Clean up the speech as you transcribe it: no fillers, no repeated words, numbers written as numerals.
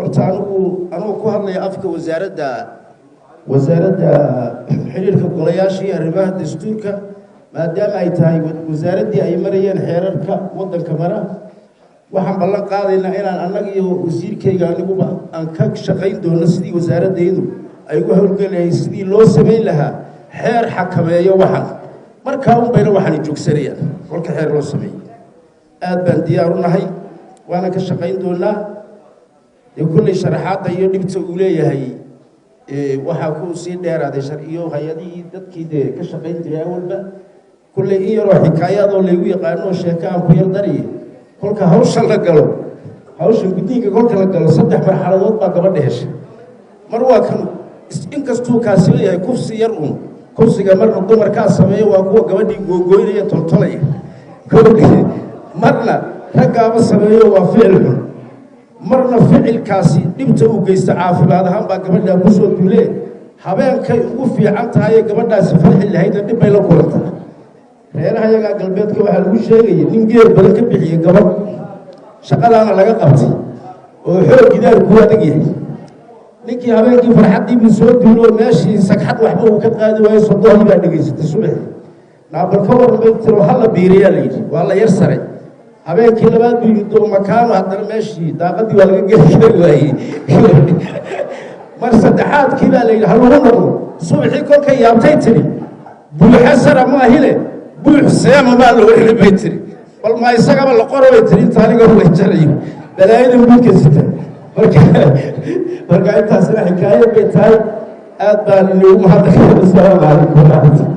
Horta anigu ku hadlaya afka wasaaradda xiriirka golayaasha iyo arrimaha dastuurka, maadaama ay tahay wasaaraddii ay marayeen xeerarka waddanka mara, waxaan ballan qaadaynaa inaan annaga iyo wasiirkayga aniguba aan ka shaqayn doono sidii wasaaraddaydu ay ugu howlgelahay, sidii loo samayn lahaa xeer xakameeyo waxan. Markaa un bayna waxaana joogsanayaan kolka xeer loo sameeyo. Aad baan diyaar u nahay, waana ka shaqayn doonaa. Dee kulley sharaxaadda iyo dhibta uu leeyahay waxaa ku sii dheeraaday sharciyo hay-adihii dadkii dee ka shaqayn jiray awalba. Kulley in yaroo xikaayaadoo laygu yaqaano sheeko aan ku yar dariye: kolka hawsha la galo, hawsha guddiinka kolka la galo, saddex marxaladood baa gabadha hesha. Mar waa kan, inkastuu kaasi leeyahay kufsi yar uun, kufsiga marna dumarkaa sameeya, waa kuwa gabadhii googoynaya, toltolaya. Marna raggaaba sameeyo, waa ficil xun. Marna ficilkaasi dhibta uu geysto caafimaad ahaan baa gabadhaa kusoo duulee. Habeenkay ugu fiican tahayee gabadhaasi farxi lahaydna dhib bay la kulantaa. Reeraha yagaa galbeedka waxaa lagu sheegaya nin geel badan ka bixiyey gabadh, shaqadaana laga qabtay oo xoog gidaar kuu adag yahay. Ninkii habeenkii farxaddii buu soo duulo, meeshii sagxad waxba uu ka qaadi waayo. Sodohdii baa dhegaysatay subaxii. "Naabal ka waran?" bay tiro. "Hala biiriyaa," la yidhi. Waa la yar saray. Habeenkii labaad buu yimid oo makaano, haddana meeshii daaqadii waa laga geli kari waayey. Mar saddexaadkii baa la yidhi, "Ha lagu noqdo." Subaxii kolkay yaabtay tidhi, "Buuxa sara maahine, buux seema maa la oranay," bay tiri. "Bal ma isagaba la qoro," bay tiri, "inta aniga la jarayo balaayada guudka sita." Marka intaasna xikaayad bay tahay. Aad baan inoogu mahadnaqay. Asalaamu calaykum waraxmatullah.